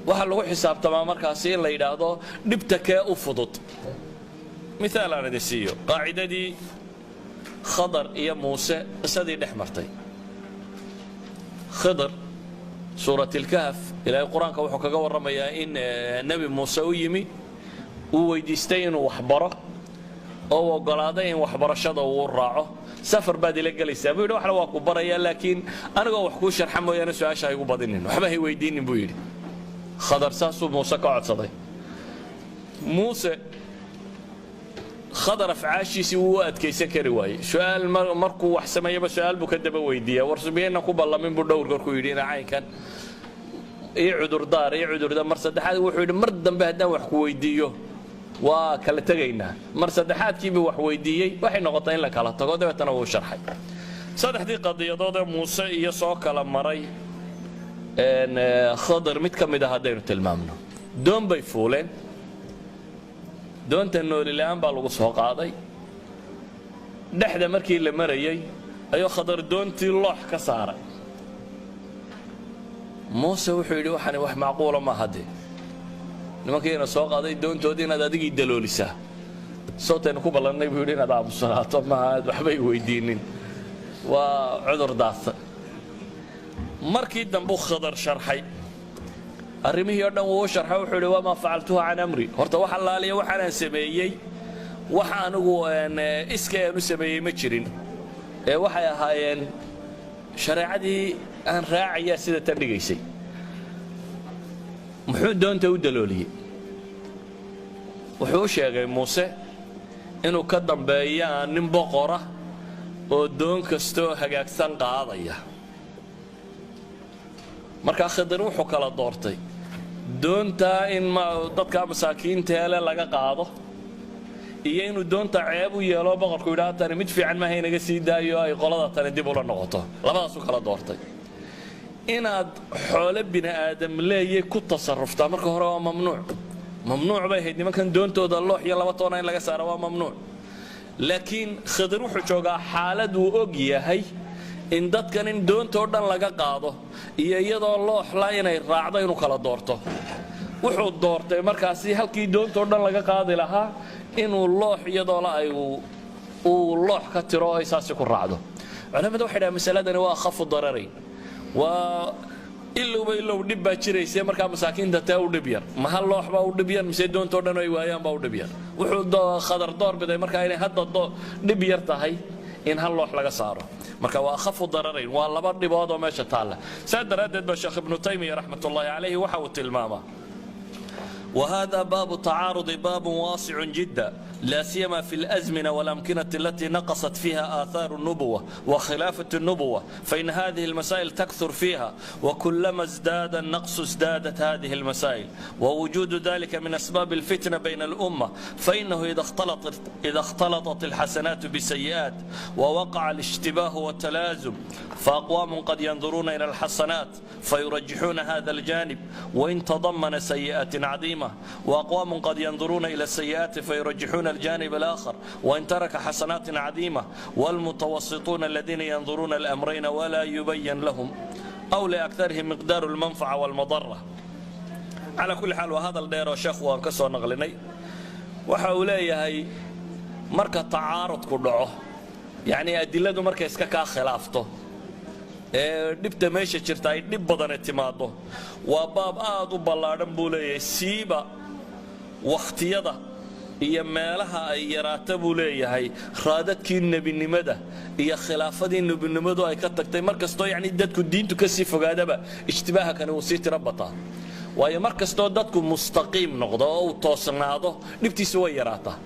Waxaa lagu xisaabtamaa markaasi in la yidhaahdo dhibta kee u fudud. Miaal aan idin siiyo: qaacidadii Khadar iyo Muuse, qisadii dhex martay Khidr. Suuratilkahf Ilaahay Qur-aanka wuxuu kaga warramayaa in Nebi Muuse u yimi, uu weydiistay inuu waxbaro, oo uu oggolaaday in waxbarashada uu raaco. "Safar baad ila gelaysaa," buu yidhi, "waxna waa ku barayaa, laakiin anigoo wax kuu sharxa mooyaane su-aasha ha igu badinin, waxba hay weydiinin," buu yidhi. Khadar saasuu Muuse ka codsaday. Muuse Khadar afcaashiisii wuu u adkaysan kari waayey. Su-aal markuu wax sameeyaba su-aal buu ka daba weydiiyaa. "War miyayna ku ballamin?" buu dhowr korkuu yidhi, "ina caynkan ii cudurdaar, ii cudurdaar." Mar saddexaad wuxuu yidhi, "Mar dambe haddaan wax ku weydiiyo, waa kala tegaynaa." Mar saddexaadkiibuu wax weydiiyey, waxay noqotay in la kala tago. Dabeetana wuu sharxay saddexdii qadiyadood ee Muuse iyo soo kala maray Khadar. Mid ka mid a haddaynu tilmaamno, doon bay fuuleen. Doonta noolila'aan baa lagu soo qaaday. Dhexda markii la marayey ayuu Khadar doontii loox ka saaray. Muuse wuxuu yidhi, "Waxani wax macquula maaha dee, nimankiina soo qaaday doontoodii inaad adigii daloolisaa. Sawtaynu ku ballannay," buu yidhi, "inaad aamusanaato maaha, aad waxbay weydiinin?" Waa cudur daadsa. Markii dambuu Khadar sharxay arrimihii oo dhan. Wuu u sharxay. Wuxuu yidhi, "وما فعلته عن أمري." Horta wax allaaliya waxaanaan sameeyey, wax anigu iska aan u sameeyey ma jirin, ee waxay ahaayeen shareecadii aan raacayaa sida tan dhigaysay. Muxuu doonta u dalooliyey? Wuxuu u sheegay Muuse inuu ka dambeeyaa nin boqora oo doon kastoo hagaagsan qaadaya. Markaa Khidir wuxuu kala doortay doontaa in dadka masaakiinta hele laga qaado iyo inuu doonta ceeb u yeelo, boqorku yidhaha, "Tani mid fiican maaha, inaga sii daayo," ay qolada tani dib ula noqoto. Labadaasuu kala doortay. Inaad xoole bini aadam leeyay ku tasaruftaa marka hore waa mamnuuc. Mamnuuc bay ahayd nimankan doontooda loox iyo laba toona in laga saaro, waa mamnuuc. Laakiin Khidir wuxuu joogaa xaalad uu og yahay in dadkan in doontoo dhan laga qaado iyo iyadoo looxla inay raacdo inuu kala doorto. Wuxuu doortay markaasi halkii doontoo dhan laga qaadi lahaa inuu loox iyadoola ay uu loox ka tiro oo ay saasi ku raacdo. Culamadu waxay dhahaan masaladani waa أخف الضررين, waa ilowba ilow dhib baa jiraysa. Markaa masaakiinta tee u dhib yar? Ma hal loox baa u dhib yar, mise doontoo dhan ay waayaan baa u dhib yar? Wuxuu Khadar door biday markaa inay hadda dhib yar tahay in hal loox laga saaro. Marka waa أخف الضررين, waa laba dhibood oo meesha taalla. Saa daraaddeed baa Sheekh Ibnu Taymiya رحمة الله عليه waxa uu tilmaamaa: وهذا باب التعارض باب واسع جدا، لا سيما في الأزمنة والأمكنة التي نقصت فيها آثار النبوة وخلافة النبوة، فإن هذه المسائل تكثر فيها، وكلما ازداد النقص ازدادت هذه المسائل، ووجود ذلك من أسباب الفتنة بين الأمة، فإنه إذا اختلطت الحسنات بالسيئات ووقع الاشتباه والتلازم، فأقوام قد ينظرون إلى الحسنات فيرجحون هذا الجانب وإن تضمن سيئات عظيمة، وأقوام قد ينظرون إلى السيئات فيرجحون الجانب الآخر وإن ترك حسنات عظيمة، والمتوسطون الذين ينظرون الأمرين ولا يبين لهم أو لأكثرهم مقدار المنفعة والمضرة. على كل حال، وهذا الدير sheekhu waan ka soo naqlinay. Waxa uu leeyahay, marka tacaarudku dhaco, yacni adiladu markay iska kaa khilaafto ee dhibta meesha jirta ay dhib badani timaaddo, waa baab aad u ballaadhan, buu leeyahay. Siiba wakhtiyada iyo meelaha ay yaraata, buu leeyahay, raadadkii nebinimada iyo khilaafadii nebinimadu ay ka tagtay. Mar kastoo yacni dadku diintu ka sii fogaadaba, ijtibaaha kani wuu sii tiro bataa, waayo mar kastoo dadku mustaqiim noqdo oo uu toosnaado, dhibtiisu way yaraataa.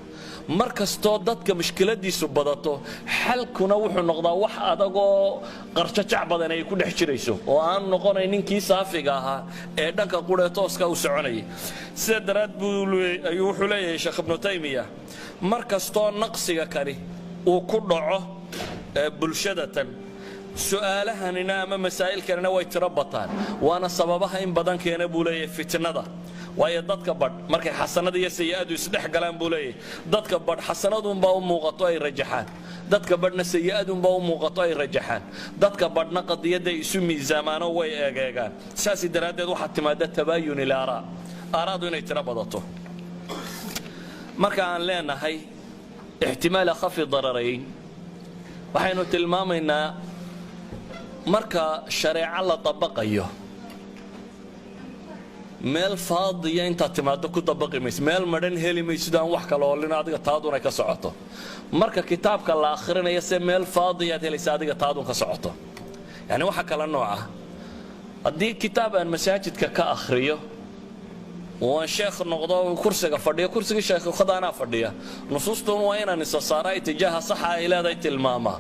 Mar kastoo dadka mushkiladiisu badato, xalkuna wuxuu noqdaa wax adagoo qarjajac badan ay ku dhex jirayso, oo aan noqonayn ninkii saafiga ahaa ee dhanka quree tooska u soconayay. Sida daraad buu ayuu wuxuu leeyahay Sheekh Ibnu Taymiya, mar kastoo naqsiga kani uu ku dhaco bulshada tan Su'aalahanina ama masaa'ilkanina way tiro bataan, waana sababaha in badan keena, buu leeyahay, fitnada. Waayo, dadka badh markay xasanada iyo sayi'adu isdhex galaan, buu leeyahay, dadka badh xasanadunbaa u muuqato ay rajaxaan, dadka badhna sayi'adunbaa u muuqato ay rajaxaan, dadka badhna qadiyadday isu miisaamaanoo way eegeegaan. Saas daraaddeed waxaa timaada تباين الآراء, aaraadu inay tiro badato. Marka aan leenahay احتمال أخف الضررين, waxaynu tilmaamaynaa marka shareeco la dabaqayo, meel faadiya intaad timaado ku dabaqi mayso, meel madhan heli maysid aan wax kale oolin, adiga taadun ay ka socoto. Marka kitaabka la akhrinayo se meel faadiyaad helaysa, adiga taadun ka socoto. Yani waxa kala nooca, haddii kitaab aan masaajidka ka akhriyo, waan sheekh noqdo, kursiga fadhiyo, kursigii sheekhada anaa fadhiya, nusuustun waa inaan isa saaraa, itijaaha saxa ay leedahay tilmaamaa.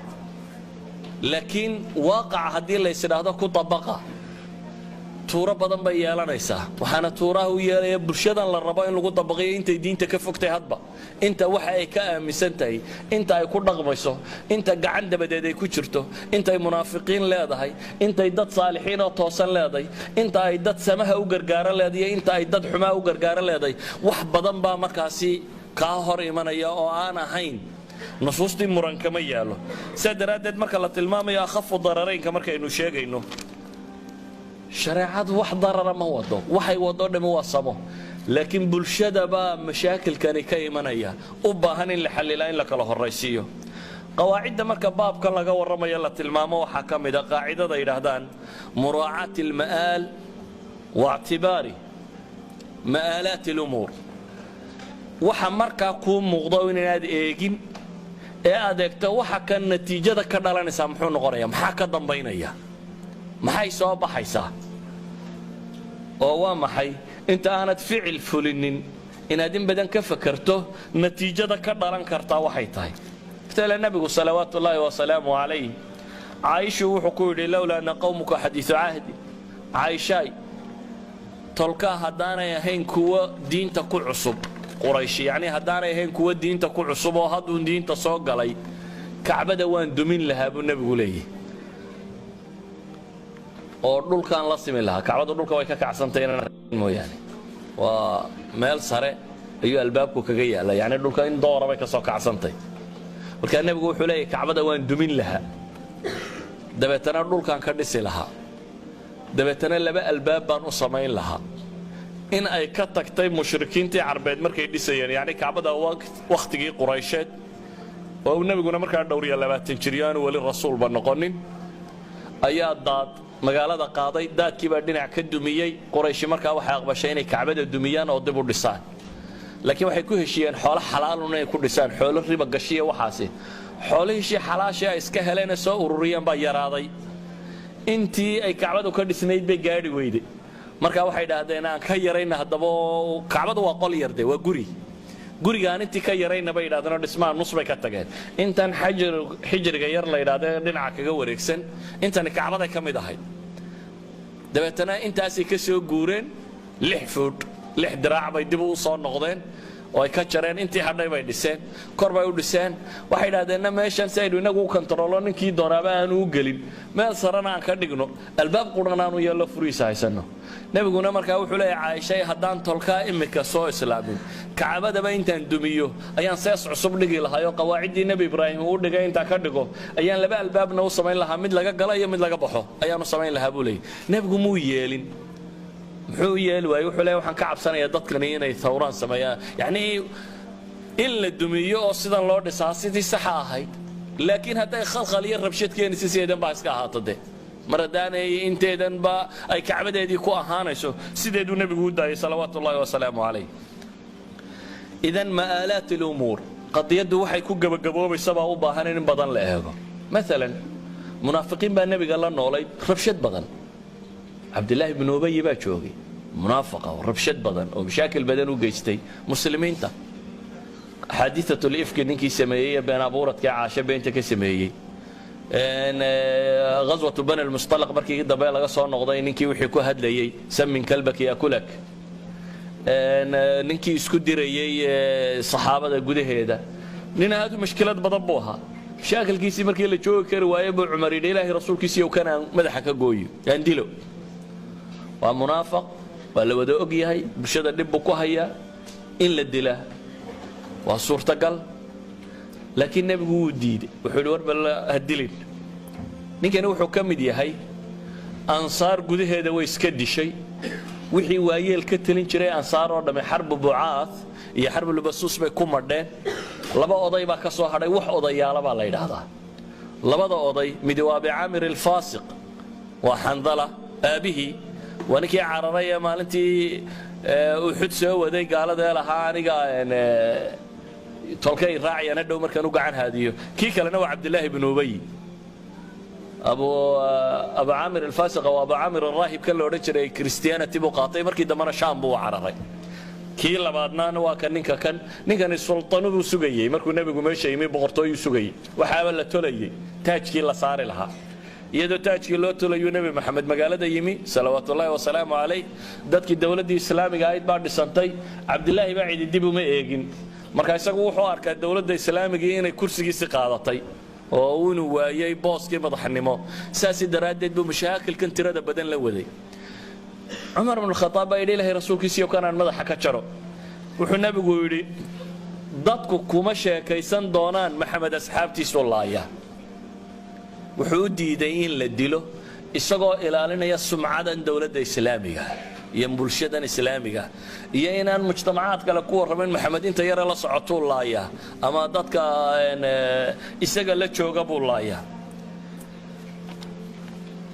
Laakiin waaqaca haddii lays idhaahdo ku dabaqa, tuuro badan bay yeelanaysaa. Waxaana tuuraha u yeelaya bulshadan la rabo in lagu dabaqiyo intay diinta ka fogtay, hadba inta waxa ay ka aaminsan tahay, inta ay ku dhaqmayso, inta gacan dabadeed ay ku jirto, intay munaafiqiin leedahay, intay dad saalixiin oo toosan leedahay, inta ay dad samaha u gargaaro leedahay iyo inta ay dad xumaa u gargaaro leedahay. Wax badan baa markaasi kaa hor imanaya oo aan ahayn nusuustii, muran kama yaalo. Sidaa daraaddeed marka la tilmaamayo أخف الضررين ka, markaynu sheegayno shareecadu wax darara ma wado, waxay wado dhami waa samo, laakiin bulshada baa mashaakilkani ka imanaya, u baahan in la xallilaa, in la kala horraysiiyo. Qawaacidda marka baabkan laga warramayo la tilmaamo waxaa ka mid a qaacidada yidhaahdaan مراعاة المآل واعتبار مآلات الأمور. Waxa markaa kuu muuqdo inaad eegin ee aad eegto waxa kan natiijada ka dhalanaysaa muxuu noqonaya, maxaa ka dambaynaya, maxay soo baxaysaa, oo waa maxay. Inta aanad ficil fulinin inaad in badan ka fakerto natiijada ka dhalan kartaa waxay tahay. Matala, Nabigu صلوات الله وسلامه عليه Caaishu wuxuu ku yidhi: لولا أن قومك حديثو عهد, Caaishaay, tolkaa haddaanay ahayn kuwo diinta ku cusub, Quraysh yacnii, haddaanay ahayn kuwo diinta ku cusub oo hadduun diinta soo galay, Kacbada waan dumin lahaa, buu Nebigu leeyahy, oo dhulkaan la simi lahaa. Kacbadu dhulka way ka kacsantay mooyaane, waa meel sare ayuu albaabku kaga yaalla, yacni dhulka in doora bay ka soo kacsantay. Markaa Nebigu wuxuu leeyahy: Kacbada waan dumin lahaa, dabeetana dhulkaan ka dhisi lahaa, dabeetana laba albaab baan u samayn lahaa in ay ka tagtay mushrikiintii Carbeed markay dhisayeen. Yacni Kacbada wakhtigii Quraysheed oo uu Nebiguna markaa 25 jiryo, aanu weli rasuulba noqonin, ayaa daad magaalada qaaday. Daadkii baa dhinac ka dumiyey. Qurayshi markaa waxay aqbashay inay Kacbada dumiyaan oo dib u dhisaan, laakiin waxay ku heshiiyeen xoolo xalaalun inay ku dhisaan, xoolo riba gashiya waxaasi. Xoolihiishii xalaashii ay iska heleenee soo ururiyeen baa yaraaday, intii ay Kacbadu ka dhisnayd bay gaadhi weyday. Marka waxay idhaahdeen: aan ka yarayna haddaba. Kacbadu waa qol yarde, waa guri, gurigaan intii ka yarayna, bay yidhahdeen, oo dhismaha nus bay ka tageen. Intan xajir xijriga yar la yidhahdee dhinaca kaga wareegsan, intani Kacbaday ka mid ahayd. Dabeetana intaasay ka soo guureen, 6 fuud, 6 diraac bay dib u soo noqdeen oo ay ka jareen. Intii hadhay bay dhiseen, kor bay u dhiseen. Waxay idhahdeenna meeshan si aynu inagu u kontaroolo, ninkii doonaaba aanu u gelin, meel sarena aan ka dhigno, albaab quran aanu yeello, furihiisa haysanno. Nebiguna markaa wuxuu leeyahay: Caaishay, haddaan tolkaa imika soo islaamin, Kacbadaba intaan dumiyo ayaan sees cusub dhigi lahaa, oo qawaaciddii Nebi Ibraahim uu dhigay intaan ka dhigo ayaan laba albaabna u samayn lahaa, mid laga galo iyo mid laga baxo ayaanu samayn lahaa, buu leeyahy. Nebigu muu yeelin. Muxuu u yeeli waayey? Wuxuu leeyahy: waxaan ka cabsanayaa dadkani inay thawraan sameeyaan. Yacnii in la dumiyo oo sidan loo dhisaa sidii saxa ahayd, laakiin hadday khalkhal iyo rabshad keenaysa, sideedan baa iska ahaato de. Mar haddaanay inteedan ba ay Kacbadeedii ku ahaanayso, sideeduu Nebigu u daayay صلوات الله وسلامه عليه. إذن مآلات الأمور, qadiyaddu waxay ku gebagaboobaysabaa u baahan in badan la eego. Maalan, munaafiqiin baa Nebiga la noolay, rabshad badan. Cabdilaahi bnu Ubayi baa joogay, munaafaqa oo rabshad badan oo mashaakil badan u geystay muslimiinta. حادثة الإفك ninkii sameeyey ee been abuuradka ee Caasho beenta ka sameeyey, غزوة بني المصطلق markii dambe laga soo noqday, ninkii wixii ku hadlayey "سمن كلبك يأكلك", ninkii isku dirayey saxaabada gudaheeda, nin aad u mashkilad badan buu ahaa. Mashaakilkiisii markii la joogi kari waayey buu Cumar yidhi: "Ilaahay rasuulkiisiiyow, kan aan madaxa ka gooyo, aan dilo. Waa munaafaq, waa la wada og yahay, bulshada dhib buu ku hayaa, in la dilaa waa suurtagal." Laakiin Nebigu wuu diiday. Wuxuu yidhi: "War bal ha dilin ninkani." Wuxuu ka mid yahay Ansaar gudaheeda way iska dishay. Wixii waayeel ka telin jiray Ansaar oo dhamme xarbu Bucaath iyo xarbulbasuus bay ku madheen. Laba oday baa ka soo hadhay, wax odayaala baa la yidhaahdaa. Labada oday midi waa Abi Caamir Alfaasiq, waa Xandala aabihii, waa ninkii cararay ee maalintii Uxud soo waday gaaladee lahaa aniga tolkay raacayana dhow markaan u gacan haadiyo. Kii kalena waa Cabdillaahi bnu Ubay. Abu Caamir Alfaasiq oo Abu Caamir Araahib ka la odhan jiray Christianity buu qaatay, markii dambena Shaam buu u cararay. Kii labaadnaana waa kan ninka kan. Ninkani sultanu buu sugayey markuu Nebigu meesha yimi, boqortooyuu sugayey. Waxaaba la tolayey taajkii la saari lahaa. Iyadoo taajkii loo tolayuu Nebi Maxamed magaalada yimi, salawaatullaahi wasalaamu calayh. Dadkii dowladdii Islaamiga ahayd baa dhisantay. Cabdilaahi baa cidi dib uma eegin. Marka isagu wuxuu arkaa dowladda Islaamigii inay kursigiisi qaadatay oo inuu waayey booskii madaxnimo. Saasi daraaddeed buu mashaakilkan tirada badan la waday. Cumar bnu Khadaab baa yidhi: "Ilahay rasuulkiisiyo, kanaan madaxa ka jaro." Wuxuu Nebigu yidhi: "Dadku kuma sheekaysan doonaan Maxamed asxaabtiisu laaya." Wuxuu u diiday in la dilo isagoo ilaalinaya sumcadan dowladda Islaamiga iyo bulshadan Islaamiga, iyo inaan mujtamacaad kale ku warramayn Maxamed inta yare la socotuu laaya ama dadka isaga la jooga buu laaya.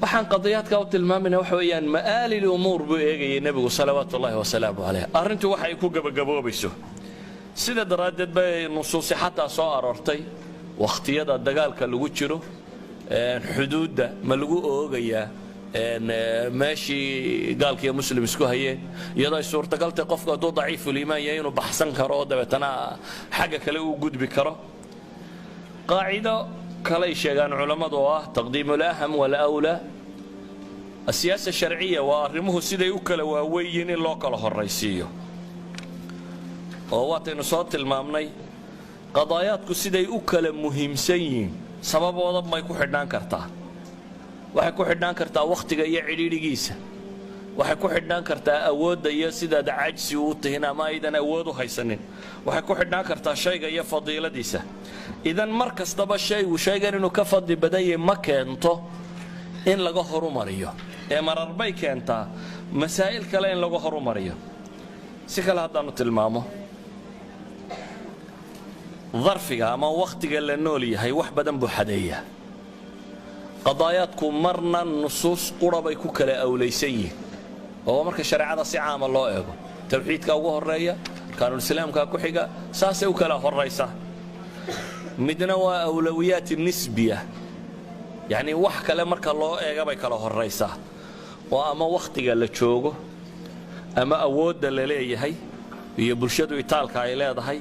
Waxaan qadiyaadka u tilmaamayna waxa weeyaan ma'aali lumuur buu eegayay Nebigu, salawaatu ullaahi wasalaamu caleyh. Arrintu waxay ku gebagaboobayso sida daraaddeed bay nusuusi xataa soo aroortay. Wakhtiyada dagaalka lagu jiro, xuduudda ma lagu oogayaa meeshii gaalkiiyo Muslim isku hayeen, iyadoo ay suurtagaltay qofku hadduu daciifuliimaan yahay inuu baxsan karo oo dabeetana xagga kale uu gudbi karo? Qaacido kalay sheegaan culammadu oo ah taqdiimu alaham walawlaa. Asiyaasa sharciya waa arrimuhu siday u kala waaweyn in loo kala horraysiiyo, oo waataynu soo tilmaamnay qadaayaadku siday u kala muhiimsan yihiin. Sababooda may ku xidhnaan kartaa? Waxay ku xidhnaan kartaa wakhtiga iyo cidhiidhigiisa, waxay ku xidhnaan kartaa awoodda iyo sidaad cajsi u tihin ama aydan awood u haysanin, waxay ku xidhnaan kartaa shayga iyo fadiiladiisa. Idan mar kastaba shaygu shaygan inuu ka fadli badan yahay ma keento in laga horumariyo, ee marar bay keentaa masaa'il kale in laga horumariyo. Si kale haddaanu tilmaamo, darfiga ama wakhtiga la nool yahay wax badan buu xadeeyaa. Qadaayaadku marna nusuus qura bay ku kala awlaysan yihiin, oo marka shareecada si caama loo eego tawxiidka ugu horeeya, arkaanulislaamka ku xiga, saasay u kala horaysa. Midna waa awlawiyaat nisbiya, yacni wax kale marka loo eega bay kala horaysaa, oo ama wakhtiga la joogo ama awoodda la leeyahay iyo bulshadu itaalka ay leedahay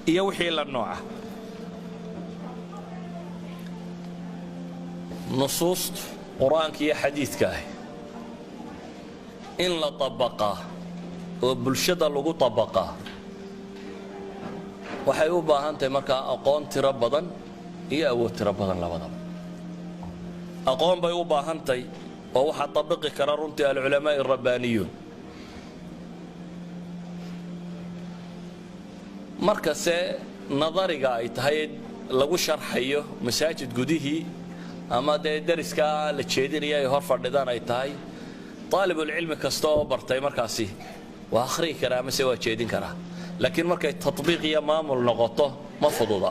iyo wixii la nooca. Nusuustu Qur-aanka iyo xadiidka ah in la dabaqaa oo bulshada lagu dabaqaa waxay u baahan tahay markaa aqoon tiro badan iyo awood tiro badan labadaba. Aqoon bay u baahantahy oo waxaa dabiqi kara runtii alculamaaء alrabbaaniyuun. Markase nadariga ay tahay lagu sharxayo masaajid gudihii ama dee dariskaa la jeedinaya ay hor fadhidaan ay tahay, aalibulcilmi kasta oo bartay markaasi waa akhriyi karaa amase waa jeedin karaa. Laakiin markay taطbiiq iyo maamul noqoto ma fududa.